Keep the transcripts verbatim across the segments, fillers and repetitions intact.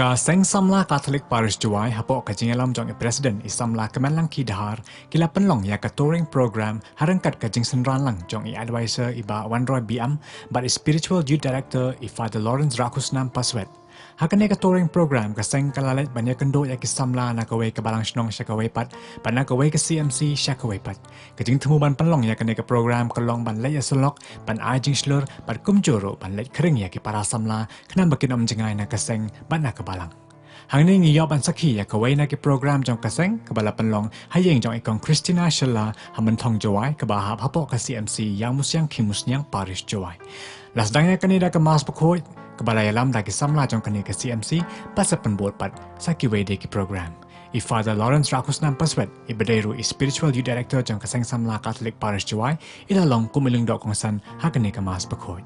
Ka Seng Samla Catholic Parish Jowai, hapoh ka jingïalam jong i President i Samla Kmenlangki Dhar, ki la pynlong ïa ka touring program ha ryngkat ka jingsynran lang jong i Advisor i Bah Wanroy B M bad i Spiritual Youth Director i Father Lawrence Rakhusnam Paswet. Ha kane ka touring program, ka seng ka la leit ban ïakynduh ïa ki samla na kawei ka balang shnong sha kawei pat, bad na kawei ka C M C sha kawei pat. Ka jingthmu ban pynlong ïa kane ka program ka long ban leit ïasyllok, ban ai jingshlur, bad kumjuh ruh ban leit khring ïa ki para samla, khnang ba kin ym jngai na ka seng bad na ka balang. Hangne ngi ïoh ban sakhi ïa kawei na ki program jong ka seng kaba la pynlong ha ïing jong i Kong Christina Shylla ha Mynthong Jowai, kaba hap hapoh ka C M C Ïawmusiang Khimusniang Parish Jowai. La sdang ïa kane da ka Mass Bakhuid kaba la ïalam da ki samla jong kane ka C M C, bad sa pynbud pat sa kiwei de ki program. I Father Lawrence Rakhusnam Paswet, iba dei ruh i Spiritual Youth Director jong ka Seng Samla Catholic Parish Jowai, i la long kum i lyngdoh kongsan ha kane ka Mass Bakhuid.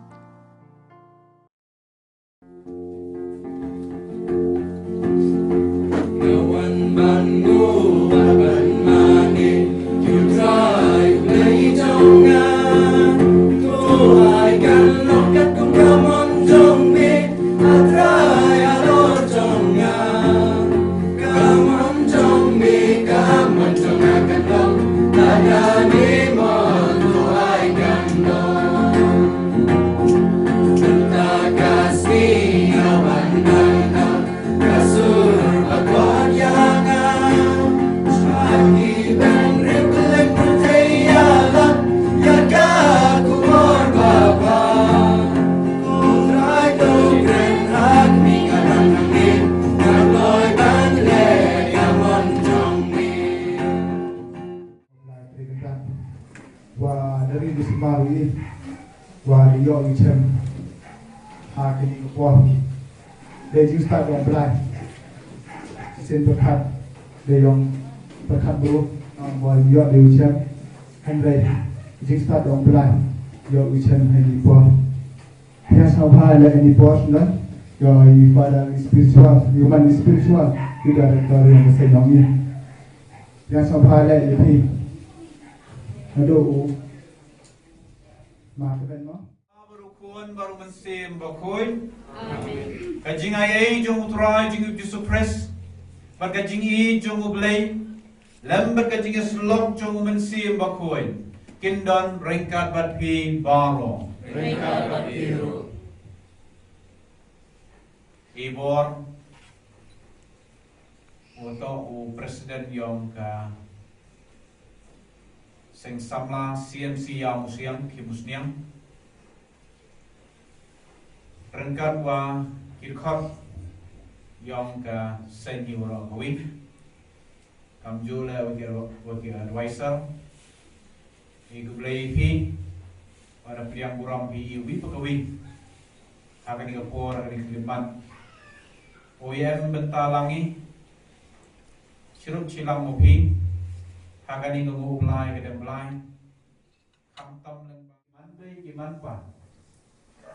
Wa da ri Disembar wi, wa da ïoh ïa u chem ha kane ka por. Da jingstad U Blai. Shisien pyrkhat da ïoh pyrkhat bro, wa ïoh da ïa u chem. Hynrei jingstad U Blai ïoh ïa u chem ha kane ka por. Ïa sngewbha leh ïa kane ka por sngewbha ïa i Father spiritual, ïa u man spiritual, ïa ka director ïa ka seng jong ngi. Ïa sngewbha leh ïa phi. Haduh u ma ka ben mo. Bad u Khun bad u Mynsiem Bakhuid. Amen. Ka jingai ei jong u Trai jong ngi u Jisu Khrist bad ka jingïeit jong u Blei lem bad ka jingïasyllok jong u Mynsiem Bakhuid kin don ryngkat bad phi baroh. Ryngkat bad phi ruh. I bor, uto u President ïong ka Seng Samla C M C Ïawmusiang Khimusniang. Ryngkat wa ki dkhot ïong ka seng hi waroh kawei. Kamjooh leh wa ki, wa ki advisor. Ngi khublei ïa phi, wa da pdiang burom phi ïa uwei pa kawei. Ha kane ka por, ha kane ka khyllipmat. U ïa em bynta lang ngi. Chirup chilang u phi. Ha kane ka nguh u Blai ka dem Blai. Khamtam leng ba man bei ki man pa.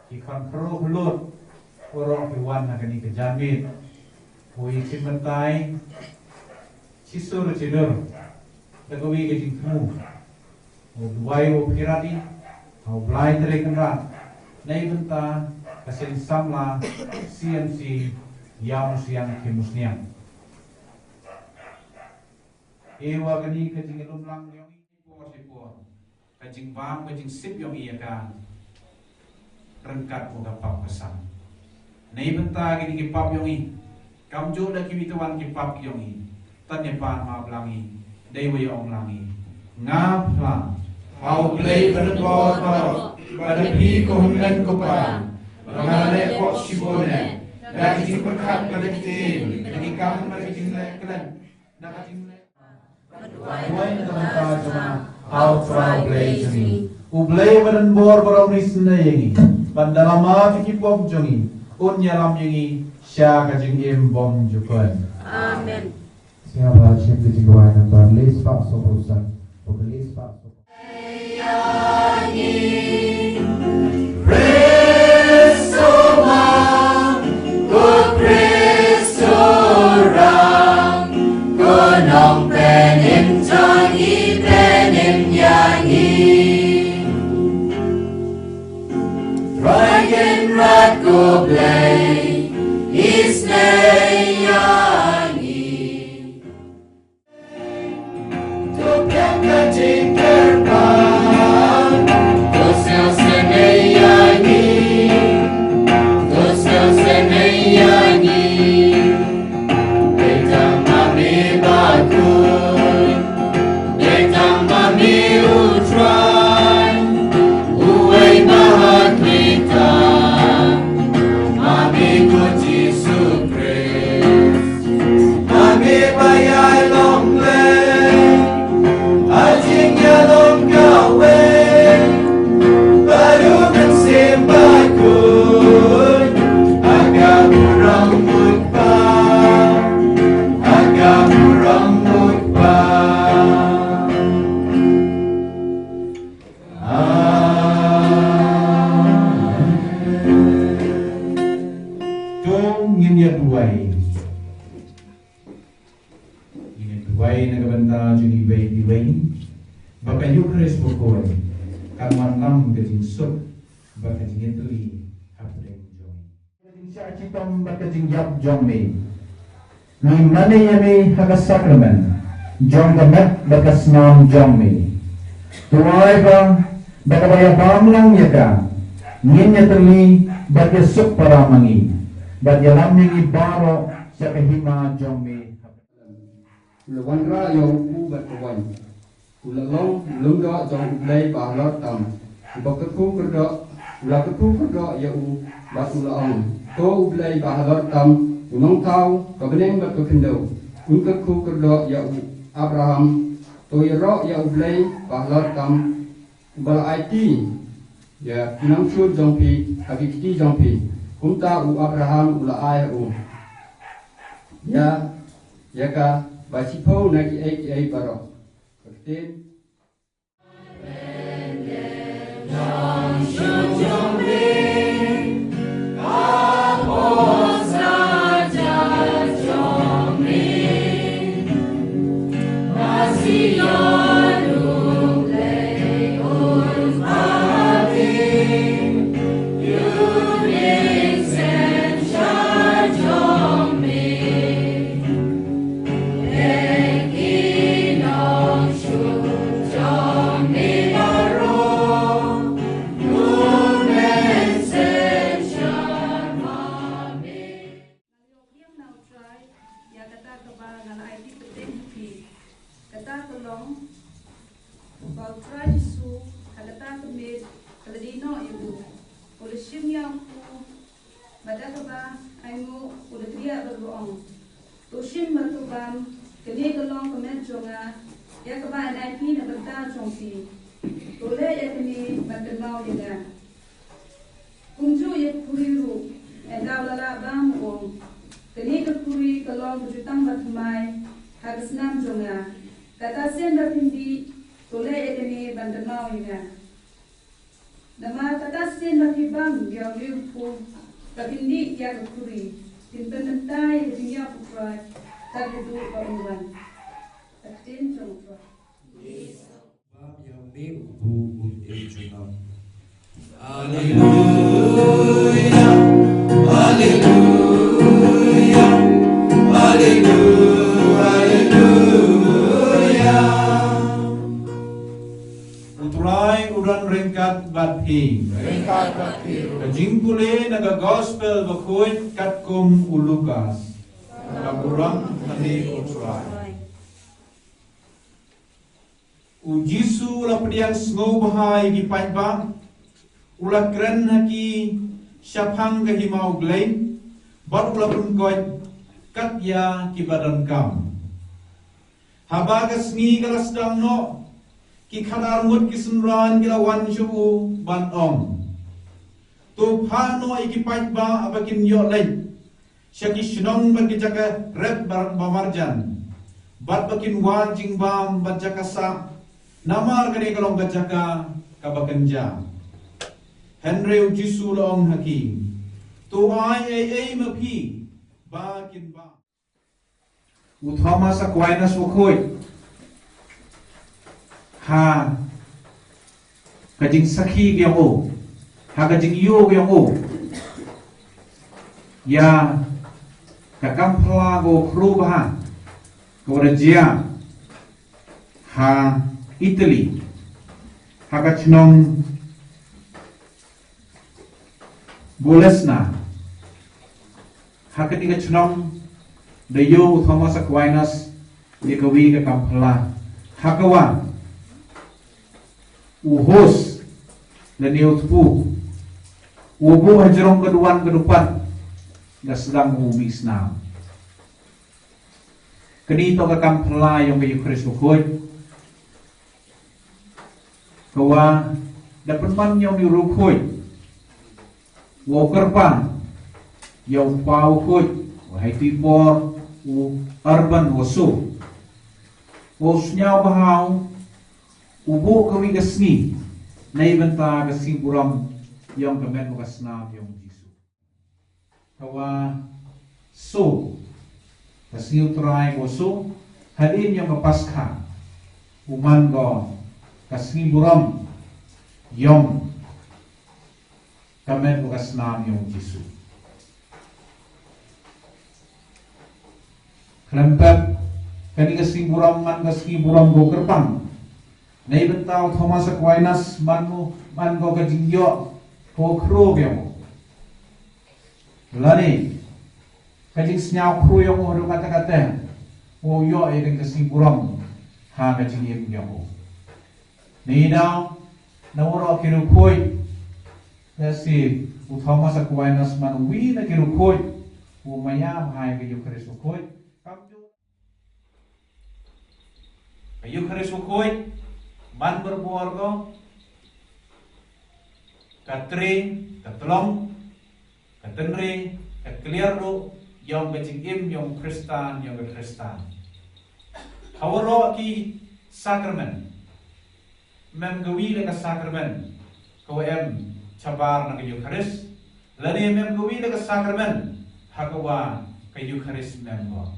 Ki khon khroo khlot, waroh ki wan ha kane ka janmiet. Ko i chin bynta, chi sur chi dur. Da kawei ka jingthmu. U duwai u pyrshah i, ha u Blai Trai Kynrad. Nei bynta ka seng samla C M C Ïawmusiang Khimusniang. Ïa wa kane ka jinglum lang ïong i por shi por. Ka jingbam ka jingsip ïong i ïa ka ryngkat ko ka pap ka san. Nei bynta kine ki pap ïong i. Kamjooh da kiwei te wan ki pap ïong i. Tan ïa pan ma blang i. Dei wa ïa ong lang i. Nga phla. Ha u Blei ba don bor baroh. Ba da phi ko hynmen ko para. Ba nga leh ko shibun eh. Da ki jingpyrkhat ba da ki ktien. Da ki kam ba da ki jingleh khlem. Da ka jingleh. Duwai na ka bynta jong nga, ha u Trai Blei jong ngi. U Blei ba don bor baroh un isynei ïa ngi. Ban da lama ïa ki pop jong ngi. Un ïalam ïa ngi sha ka jingim bymjukut. Amen. Sngewbha shem ka jingduwai nambar lai spah sawphew san. Lai spah sawphew To ngin ïa duwai. Ngin ïa duwai na ka bynta jong iwei pa iwei. Ba ka Eukharist bakhuid kan wanlam ka jingsuk bad ka jingïatylli hapdeng jong ngi. Ka jingshah shitom bad ka jingïap jong me. Ngi mane ïa me ha ka sakramen jong ka met bad ka snam jong me. To ai ba da kaba ïa bam lang ïa ka, ngin ïatylli bad ïasuk para ma ngi bad ïalam ïa ngi baroh sha ka hima jong me. U la wanrah ïa u bad ka waiñ. U la long lyngdoh jong U Blei Bahalor Tam. U ba kyrkhu kyrdoh, u la kyrkhu kyrdoh ïa u bad u la ong, Ko U Blei Bahalor Tam, U Nongthaw ka bneng bad ka khyndew, un kyrkhu kyrdoh ïa u Abraham. To ïaroh ïa U Blei Bahalor Tam, uba la aiti ïa ki nongshun jong phi ha ki kti jong phi, kumta u Abraham u la ai ha u. Ïa, ïa kaba shiphew na kiei kiei baroh. Ka ktien. Ïa kata kaba nga la aiti pateng ha phi. Kata ka long ba U Trai Jisu ha kata ka miet ka la die noh ïa u. U la shim ïa u kpu bad da kaba ainguh u la kdiah bad u ong, To shim bad to bam, kane ka long ka met jong nga, ïa kaba ngan ai phi na bynta jong phi. To leh ïa kane ban kynmaw ïa nga. Kumjuh ïa ka khuri ruh, ynda u la lah bam u ong, Kane ka khuri ka long ka jutang bathymmai ha ka snam jong nga. Kata sien ba phin dih, to leh ïa kane ban kynmaw ïa nga. Namar kata sien ba phi bam ïa u riewphuh, ba phin dih ïa ka khuri, phin pynmynta ïa ka jingïap U Trai, tad haduh ba un wan. Ka ktien jong U Trai. Ba ïa me u kpu u dei junom. Haleluya, haleluya, haleluya, haleluya. U Trai u don ryngkat bad phi. Ryngkat bad phi ruh. Ka jingpule na ka Gospel bakhuid katkum u Lukas. Ka burom ha me U Trai. U Jisu u la pdiang sngewbha ïa ki paidbah, u la kren ha ki shaphang ka hima U Blei, bad u la pynkoit kat ïa kiba donkam. Haba ka sngi ka la sdang noh, ki khadar ngut ki synran ki la wan sha u ban ong, To phah noh ïa ki paidbah ba kin ïoh leit sha ki shnong bad ki jaka rep ba, ba marjan, bad ba kin wad jingbam bad jaka sah, namar kane ka long ka jaka kaba kynja. Hynrei U Jisu u la ong ha ki, To ai ei ei ma phi ba kin bam. U Thomas Aquinas u khuid ha ka jingsakhi ka jong u, ha ka jingïoh ka jong u ïa Ka kam phylla ko khru bha ko da jia ha Italy, ha ka chnong Bolesna. Ha kani ka chnong da ïoh u Thomas Aquinas ïa ka wi ka kam phylla. Ha ka wa u host lane u tpu u buh ha jrong ka duwan ka dupat, da sdang u mih snam. Kani to ka kam phylla ïong ka Eucharist u khuid. Ka wa da pynban ïong ni ru khuid. Wa u kyrpang ïa u pa u khuid, wa hai ti por u Urban wa su. Wa u sñiaw bha u buh ka wi ka sngi na i bynta ka sngi burom ïong ka met wa ka snam ïong Jisu. Ka wa su ka sngi u Trai ko su hadien ïong ka Paskha u man ko ka sngi burom ïong ka met wa ka snam ïong Jisu. Khlem pep kani ka sngi burom man ka sngi burom ko kyrpang. Nei bynta u Thomas Aquinas man mu man ko ka jingïoh ko khro ïong u. Lane ka jingsñiaw khro ïong u haduh katta katta u ïoh ïa ka sngi burom ha ka jingim ïong u. Nei daw na waroh ki rukhuid na si u Thomas Aquinas man wi na ki rukhuid u maya bha ïa ka Eucharist u khuid. Kam ju Ka Eucharist u khuid man berbor ko ka tre ka tlong ka tynre ka kliar ruh ïong ka jingim ïong Khristan ïong ka Khristan. Ha waroh ki sakramen mem ka wi le ka sakramen ka wa em chabar na ka Eucharist lane mem ka wi le ka sakramen ha ka wa ka Eucharist mem ko.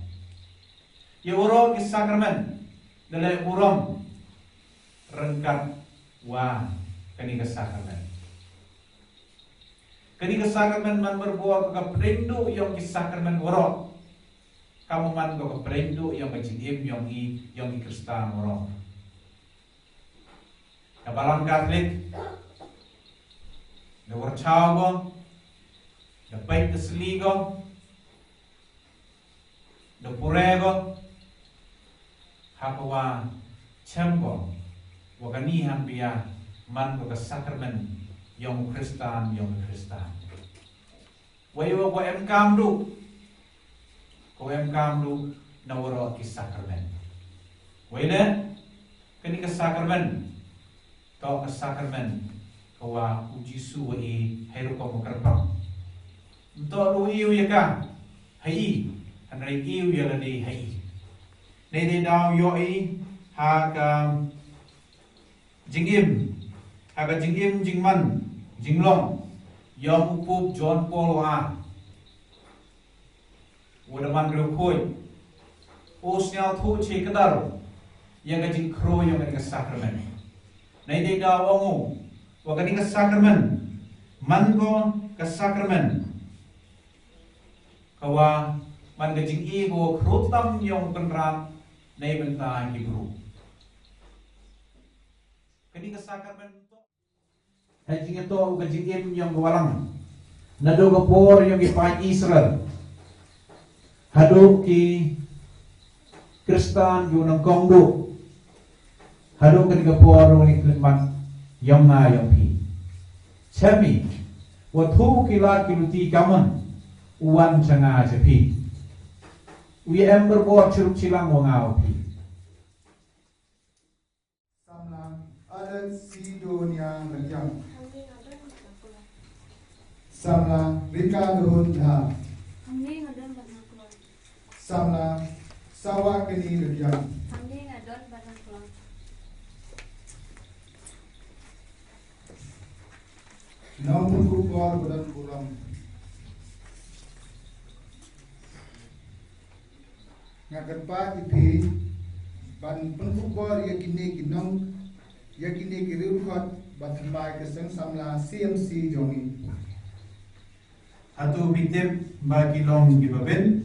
Ïa waroh ki sakramen da leh burom ryngkat wa kani ka sakramen. Kani ka sakramen man berbor ka pdeng duh ïong ki sakramen waroh. Ka man ko ka pdeng duh ïong ka jingim ïong i ïong i Khristan waroh. Ka Balang Katholik da warchaw ko da peit da sli ko da pure ko ha ka wa chem ko wa kani han bia man ko ka sakramen ïong u Khristan ïong u Khristan. Wei wa ko em kam du ko em kam du na waroh ki sakramen. Wei le kani ka sakramen to ka sakramen ka wa u Jisu wa i hei rukom wa kyrpang. Nto du i u ya ka ha i hynrei i u ya lade ha i. Nei dei daw ïoh i ha ka jingim ha ka jingim jingman jinglong ïong u Pope John Paul wa ar. Wa da man ka rukhuid u sñiaw thuh chi kdar ïa ka jingkhro ïong ka sakramen. Nei dei daw ong u wa kani ka sakramen man ko ka sakramen ka wa man ka jingi ko khro tam ïong Kynrad nei bynta ki bru. Kani ka sakramen to ha jingïatoh ka jingim ïong ka walang. Naduh ka por ïong ki paid Israel haduh ki Khristan ïong nangkong duh haduh kani ka por ïong ni khlimat ïong nga ïong phi. Chemi wa thu ki lad ki luti kamon u wan cha nga cha phi. U ya em berbor chiruk chilang wa nga wa phi. Samla Alec Sidonia Raliang. Samla Rika Dohun Dha. Samla Sawa Keni Raliang. Nau Pukupor Budan Bulam. Nga kyrpad ïa phi ban pynkhupbor ïa kine ki nong ïa kine ki riewdkhot ba thymmai ka seng samla C M C jong ngi. Hato phi tip ba ki long kiba bit?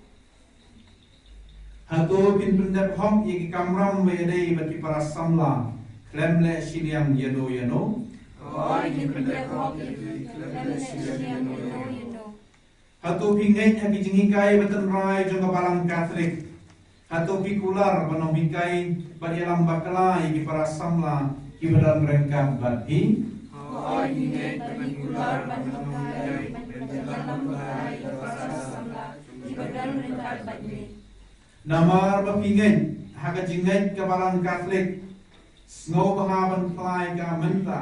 Hato phin pyndep hok ïa ki kamram ba ïadei bad ki para samla khlem leh shiliang ïano ïano? Hooid, ngin pyndep hok ïa ki khlem leh shiliang ïano ïano. Hato phi ngeit ha ki jinghikai ba tynrai jong ka Balang Katholik? Hato phi kular ban ym hikai bad ïalam bakla ïa ki para samla kiba don ryngkat bad phi? Hooid, ngi ngeit ba ngin kular ban ym hikai bad ïalam bakla ïa ki para samla kiba don ryngkat bad ngi. Namar ba phi ngeit ha ka jingngeit ka Balang Katholik, sngewbha ban phla ïa ka mynta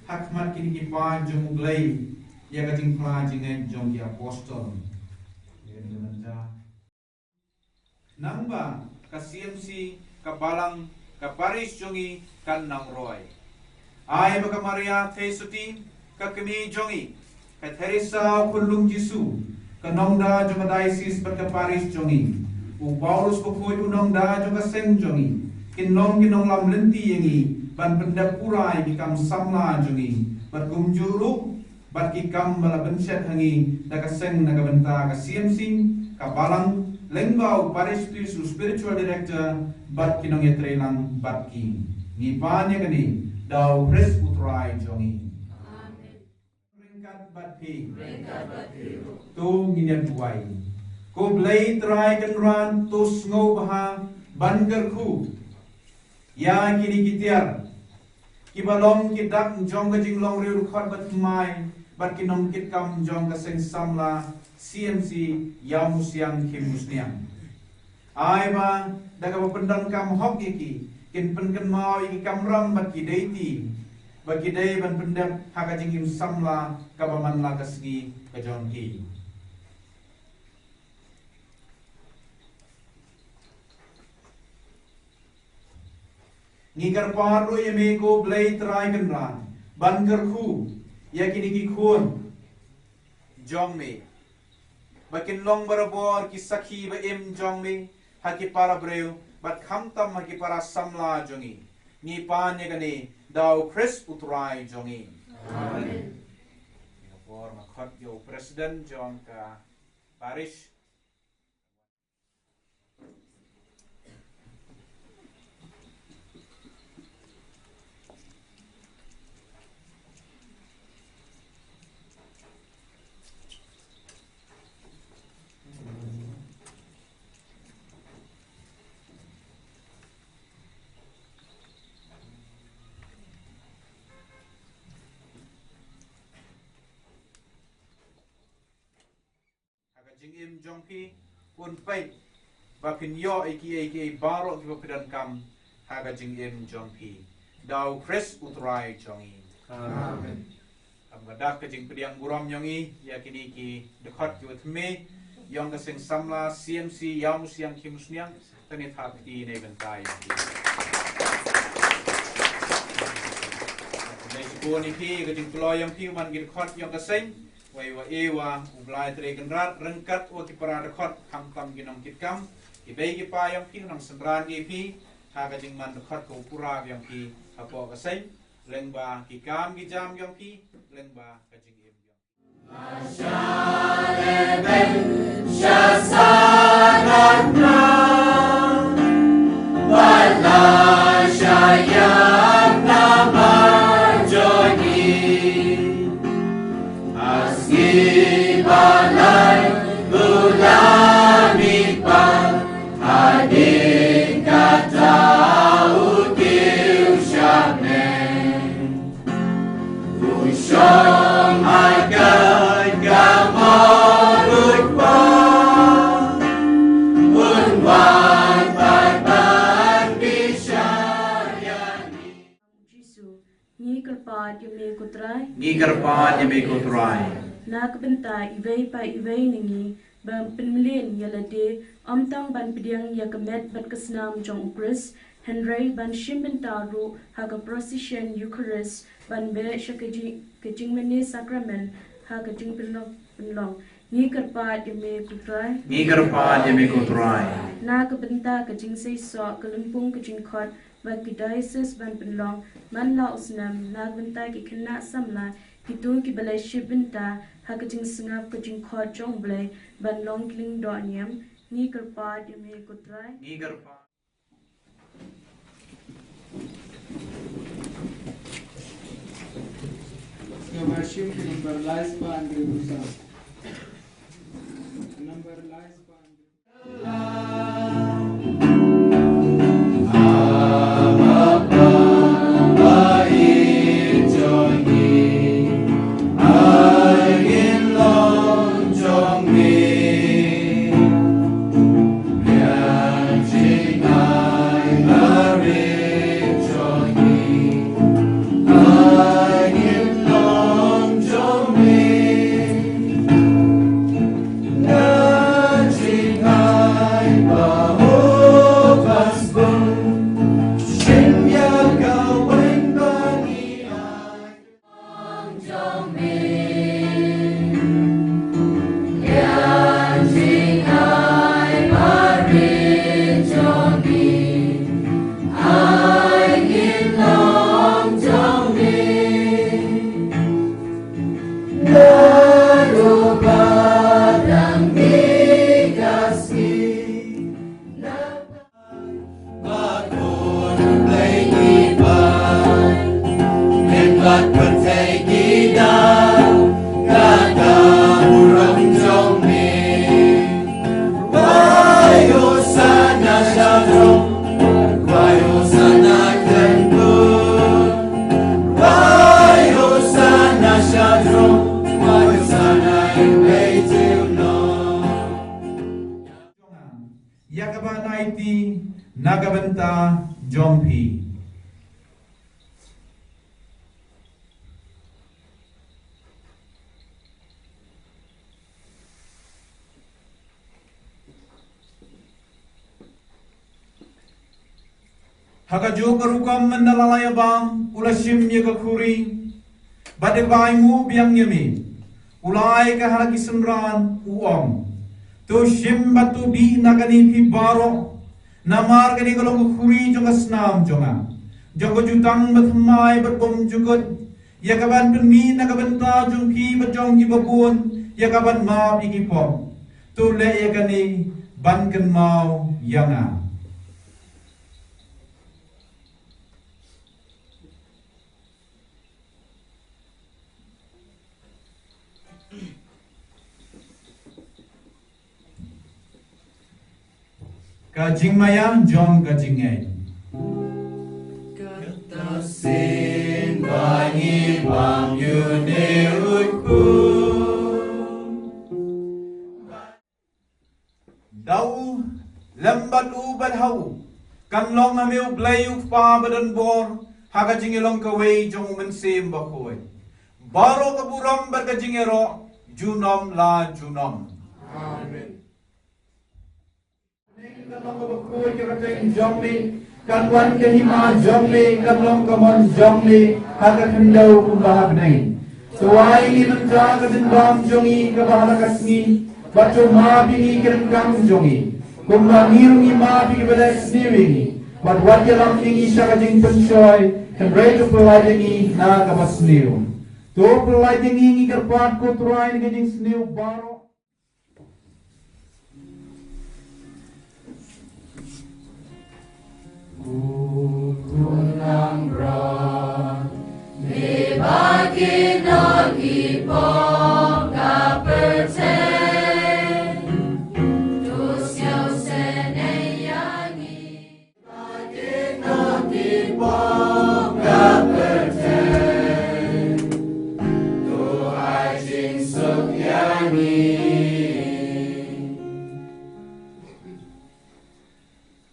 ha khmat kine ki paid jong U Blei ïa ka jingphla jingngeit jong ki apostol. Nangba ka C M C, ka balang, ka parish jong ngi kan nang roi. Ai ba ka Maria Theisotti, ka kmie jong ngi, ka Theresa u Khunlung Jisu, ka nongda jong ka diocese bad ka parish jong ngi, u Paulus Bakhuid u nongda jong ka seng jong ngi, kin long ki nonglam lynti ïa ngi ban pyndep pura ïa ki kam samla jong ngi, bad kumjuh ruh bad ki kam ba la pynshet ha ngi da ka seng na ka bynta ka C M C, ka balang, lyngba u parish priest, u spiritual director bad ki nongïatreilang bad ki. Ngi pan ïa kane da U Khrist U Trai jong ngi. Amen. Ryngkat bad phi. Ryngkat bad phi ruh. To ngin ïa duwai. Ko Blei Trai Kynrad, to sngewbha ban kyrkhu ïa kine ki tiar kiba long ki dak jong ka jinglong riewdkhot bathymmai bad ki nongkitkam jong ka seng samla C M C Ïawmusiang Khimusniang. Ai ba da kaba pyndonkam hok ïa ki, kin pynkynmaw ïa ki kamram bad ki deiti ba ki dei ban pyndep ha ka jingim samla kaba man la ka sngi ka jong ki. Ngi kyrpad ruh ïa me ko Blei Trai Kynrad ban kyrkhu ïa kine ki khun jong me ba kin long barabor ki sakhi ba im jong me ha ki para briew bad khamtam ha ki para samla jong ngi. Ngi pan ïa kane da U Khrist U Trai jong ngi. Amen. Ngi ka por nga khot ïa u president jong ka parish. Ha ka jingim jong phi, un peit ba phin ïoh ïa kiei kiei baroh kiba phi donkam ha ka jingim jong phi. Da U Khrist U Trai jong ngi. Amen. Kam ka dak ka jingpdiang burom jong ngi ïa kine ki dkhot kiba thymme jong ka seng samla C M C Ïawmusiang Khimusniang. Tang ïa thap kti na ka bynta ïa phi. Khublei shibun ïa phi, ka jingkloi jong phi, man ki dkhot jong ka seng. Wei wa e wa u Blai Tre Kynrad ryngkat wa ki para dkhot, khamtam ki nongkitkam, ki bei ki pa yong phi, nong synran ki phi ha ka jingman dkhot ka u pura yong phi hapoh ka seng, lyngba ki kam ki jam yong phi, lyngba ka jingim yong phi. Jisu, ngi kyrpad ïa me ko Trai. Ngi kyrpad ïa me ko Trai. Na ka bynta iwei pa iwei na ngi, ban pynmlien ïa lade, ym tang ban pdiang ïa ka met bad ka snam jong u Khrist, hynrei ban shim bynta ruh ha ka procession Eucharist, ban beh sha ka jing, ka jingmane sakramen ha ka jingpynlong, pynlong. Ngi kyrpad ïa me ko Trai. Ngi kyrpad ïa me ko Trai. Na ka bynta ka jingseisoh ka lympung ka jingkhot, ba ki diocese ban pynlong man la u snem, na ka bynta ki khynnah samla, kito kiba la shim bynta ha ka jingsngap ka jingkhot jong u Blei, ban long ki lyngdoh niam, ngi kyrpad ïa me ko Trai. Ngi kyrpad. Ka ba shim ki number lai spah hynriew phew saw. Number lai spah hynriew. Ïa kaba nai ti na ka bynta jong phi. Ha kajuh ka rukom mynta la Laibang u la shim ïa ka khuri, bad ïa ka ba ainguh biang ïa me, u la ai ka ha ki synran, u ong: To shim bad to dih na kane phi baroh, namar kane ka long ka khuri jong ka snam jong nga, jong ka jutang bathymmai bad bymjukut, ïa ka ban pynmih na ka bynta jong phi bad jong kiba bun, ïa ka ban map ïa ki pop. To leh ïa kane ban kynmaw ïa nga. Ka jingmaïa jong ka jingngeit. Kata sien ba ngi bam ïa une u khun. Da u, lem bad u bad ha u, kan long ha me U Blei U Kpa badonbor, ha ka jingïalong kawei jong U Mynsiem Bakhuid, baroh ka burom bad ka jingïaroh junom la junom. Amen. Kan long kaba khuid ka kyrteng jong me, kan wan ka hima jong me, kan long ka mon jong me ha ka khyndew kumba ha bneng. To ai ïa ngi mynta ka jingbam jong ngi kaba ha la ka sngi, bad to map ïa ngi ki ryngkang jong ngi, kumba ngi ruh ngi map ïa kiba la ïohsniew ïa ngi, bad wat ïalam ïa ngi sha ka jingpynshoi, hynrei to pyllait ïa ngi na kaba sniew. To pyllait ïa ngi, ngi kyrpad ko Trai, na ka jingsniew baroh.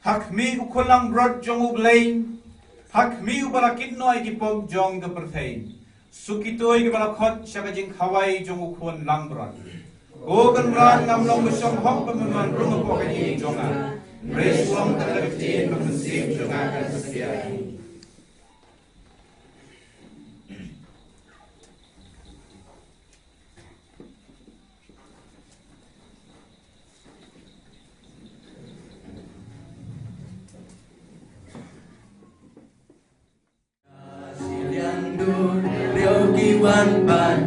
Ha khmih u khun langbrot jong U Blei, ha khmih uba la kynnoh ïa ki pop jong ka pyrthei. Suk kito kiba la khot sha ka jingkhawai jong u khun langbrot. Ko Kynrad, ngam long ba shong hok ban wan rung hapoh ka jingim jong nga. Hynrei shu ong tang da ka ktien ba ka mynsiem jong nga kan sa pdiang. Shiliang dur, riewki wan ban,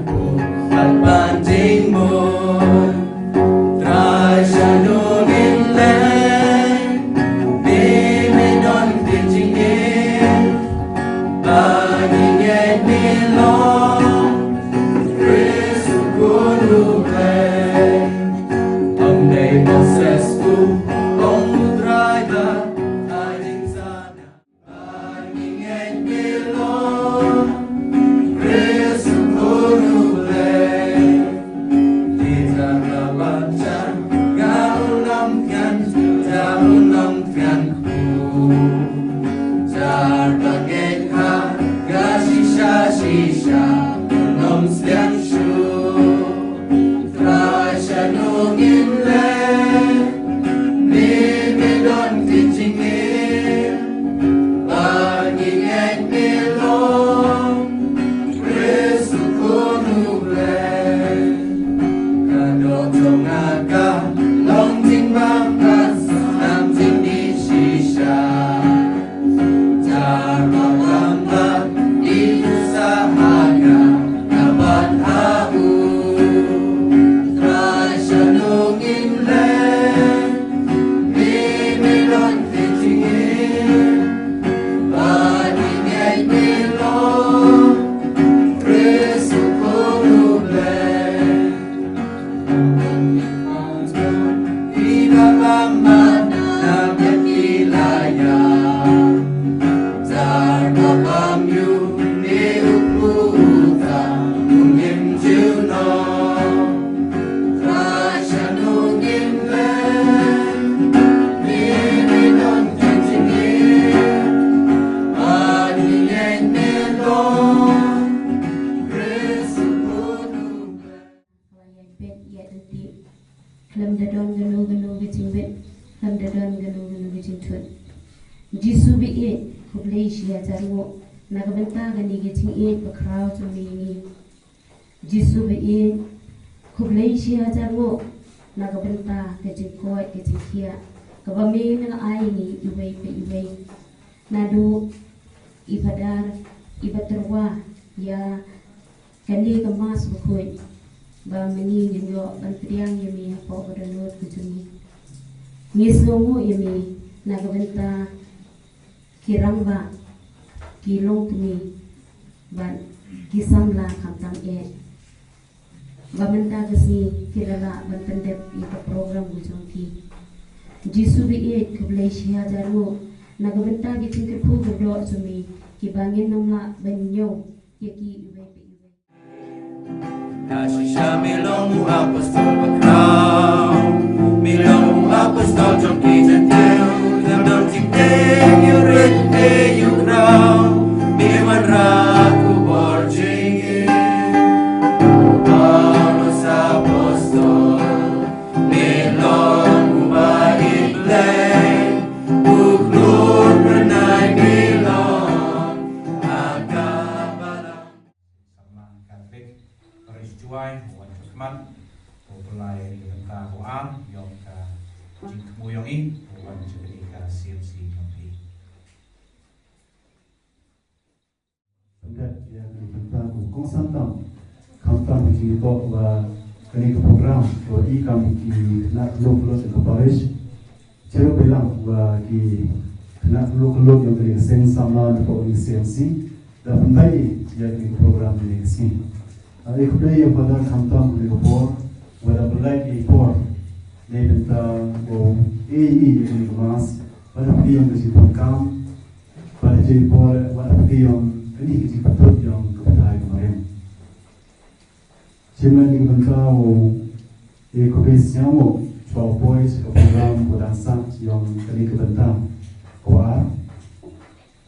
ban, ban jingmut. Trai, shano ngin leh, me me don ktien jingim, ba ngi ngeit me long, Khrist u Khun U Blei. Ym dei Moses u, ong U Trai ba ai jingsan. Khlem da don kano kano ka jingbit, khlem da don kano kano ka jingthut. Jisu ba ïeit, khublei shihajar nguh na ka bynta kane ka jingïeit bakhraw jong me ïa ngi. Jisu ba ïeit, khublei shihajar nguh na ka bynta ka jingkoit ka jingkhiah kaba me me la ai ïa ngi iwei pa iwei. Naduh i Phadar, i ba tyrwa ïa kane ka Mass bakhuid, ba ma ngi ngin ïoh ban pdiang ïa me hapoh ka dohnud ka jong ngi. Ngi sngewnguh ïa me na ka bynta ki rangbah, ki longkmie bad ki samla khamtam eh, ba mynta ka sngi ki la lah ban pyndep ïa ka program ka jong ki. Jisu ba ïeit, khublei shihajar nguh na ka bynta ki jingkyrkhu kyrdoh jong me kiba ngin ym lah ban ñiew ïa ki iwei pa iwei. Ka shisha me long u apostol bakhraw, me long u apostol jong ki Jentil, ngam don jingteng ïa rit me ïa u khraw, me wanrah khubor jingim. Paulus apostol, me long uba ïeit Blei, u khlur bnai me long ha ka balang. Samla Katholik. Wai, wan ka khmat, u pynlai ïa ka bynta ka ar, ïong ka jingthmu ïong i, wan jingkyrkhu ka C M C jong i. Pyndat ïa ka bynta ka kongsan tam, khamtam ki jingthoh ba kane ka program, ka i kam ki khynnah khyndew khynlot ka parish. Cherub bilang ba ki khynnah khyndew khynlot ïong kane ka seng samla na ka C M C. Da pynbeit ïa kane ka program kane ka sngi. Ah, i khublei ïa u Father khamtam kane ka por, ba da pynlait ïa i por. Nei bynta ba u ei ïa kane ka mass, ba da pynlong ka jingpynkam, ba da jingpor, ba da pynlong kane ka jingpyntut ïong ka bynta ka Mariam. Shisien ïa ka bynta u, ïa ka bynta sngewbha, shuwa poi sha ka program ba dang sah ïong kane ka bynta. Ka ar,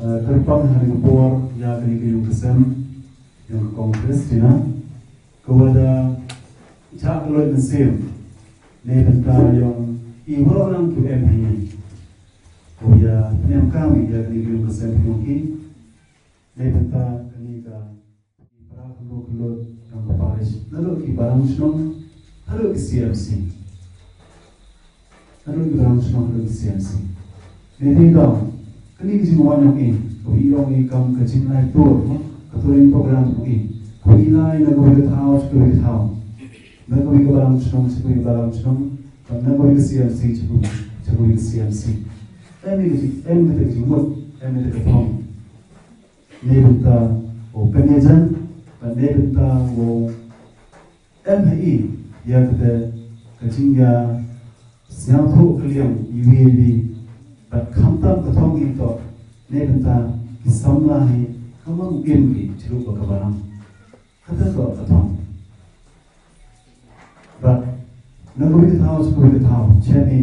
eh, kyrpang ha kane ka por ïa kane ka ïung ka sem, ïong ka Congress Christiana, ka wa da chah ka loi mynsiem, ne bynta ïong i waroh lang ki em hi. Ka wa ïa pynïam kam ïa kane ka ïung ka sem ïong ki, ne bynta kane ka Para khyndew khynlot jong ka parish, naduh ki balang shnong haduh ki C M C. Naduh ki balang shnong haduh ki C M C. Mynta kane ka jingwan jong i, ka i ong i kam ka jinglai tour, no? Ka touring program jong i. Ka i lai na kawei ka thaw sha kawei ka thaw, na kawei ka balang shnong sha kawei ka balang shnong, na kawei ka C M C sha kawei, sha kawei ka C M C. Em i ka jing, em i ka jingmut, em i ka thong. Ne bynta u pynïajan, bad ne bynta u em ha i ïa kata ka jingsngewthuh ka liang iwei iwei, bad khamtam ka thong hi toh, ne bynta ki samla hi, ka wan im ki chirup ba ka balang. Kata toh ka thong. Bad na kawei ka thaw sha kawei ka thaw, chem i,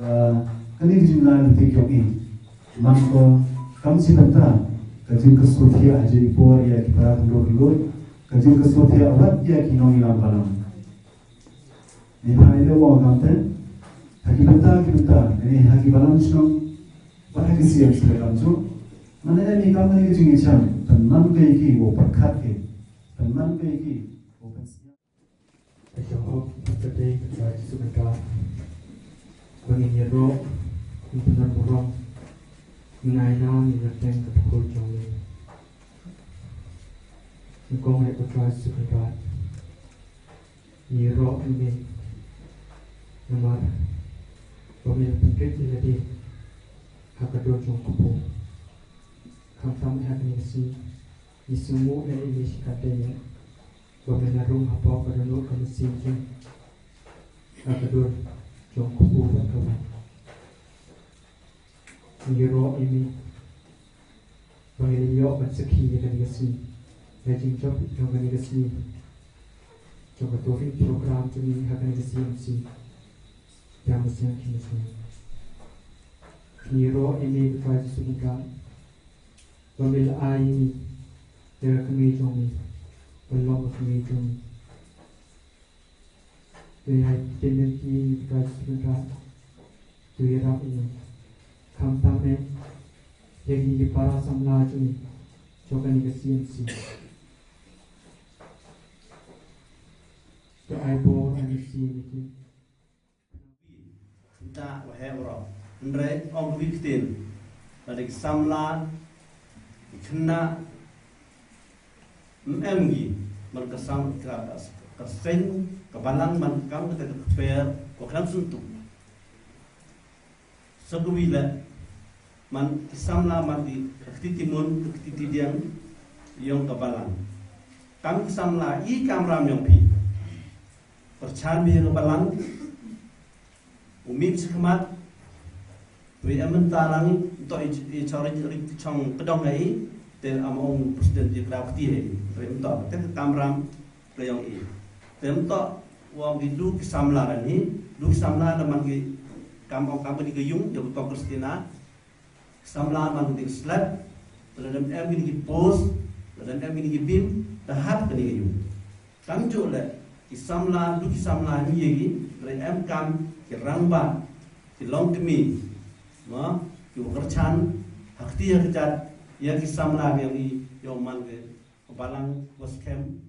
ah, kane ka jinglai lynti ki ong i, man ko kam shi bynta ka jingkyrkhu thiah ha i por ïa ki para khyndew khynlot, ka jingkyrkhu thiah wat ïa ki nongïalam balang. Ni ba i da ong kam te, ha ki bynta ki bynta, kane ha ki balang shnong, bad ha ki C M C kam shu. Mane ni kam kane ka jingïachem, pynman ka ïa ki, wow pyrkhat ki, pynman ka ïa ki, wow pynsngew. Ka jong hok ka dei ka Trai Jisu Khrist. Ba ngin ïaroh, ngin pynlong burom, ngin ai na, ngin ïateng ka thukul jong ngi. Ngin kong leh ka Trai Jisu Khrist. Ngi ïaroh ïa me namar ba me la pynrit ïa lade ha ka dur jong ka kpu. Khamtam ha kane ka sngi ngi sngewnguh ïa me shikatdei ïa ba me la rung hapoh ka dohnud ka mynsiem jong, ha ka dur jong ka kpu bad ka wan. Ngi ïaroh ïa me ba ngi la ïoh ban sakhi ïa kane ka sngi, ïa ka jingjop jong kane ka sngi, jong ka touring program jong ngi ha kane ka C M C. Ïa mynsiem ki mynsiem. Ngi ïaroh ïa me, Trai Jisu Khrist, ba me la ai ïa ngi ïa ka kmie jong me ban long ka kmie jong me. Te ïa kine ki, Trai Jisu Khrist, to ïarap ïa ngi. Khamtam eh ïa kine ki para samla jong ngi jong kane ka C M C. To ai bor, ai mynsiem ïa ki. Nta wa he uro. Hynrei ong wi ktien. Lada ki samla, ki khynnah, em em ngi, man ka sam, ka, ka, ka seng, ka balang man kam kata ka kper, ko khlem syntuk. Sa ka wi leh, man ki samla man ki, ka kti timun, ka kti tidiang, ïong ka balang. Kam ki samla, i kamram ïong phi. Pyrchan mi ka balang, u mih shakhmat, wi em mynta nang, to i, i chong ri, ri, chong pdong ai, te am ong president i kra pti ai, ri em to, te ka kamram, ka ïong i. Te em to, wa ong ki du ki samla ran hi, du ki samla da man ki kam ong kam ki ka ïung, ïa u to Christina, Samla man ka ding slap, lada em kine ki post, lada em kine ki beam, da hap kane ka ïung. Tang ju leh, ki samla, du ki samla ngi ïa ki, lada em kam, ki rangbah, ki longkmie, ma, ki wa kyrchan, ha kti ha kjat, ïa ki samla ngi ïa ki, ïa u man ki, ka balang, wa skhem,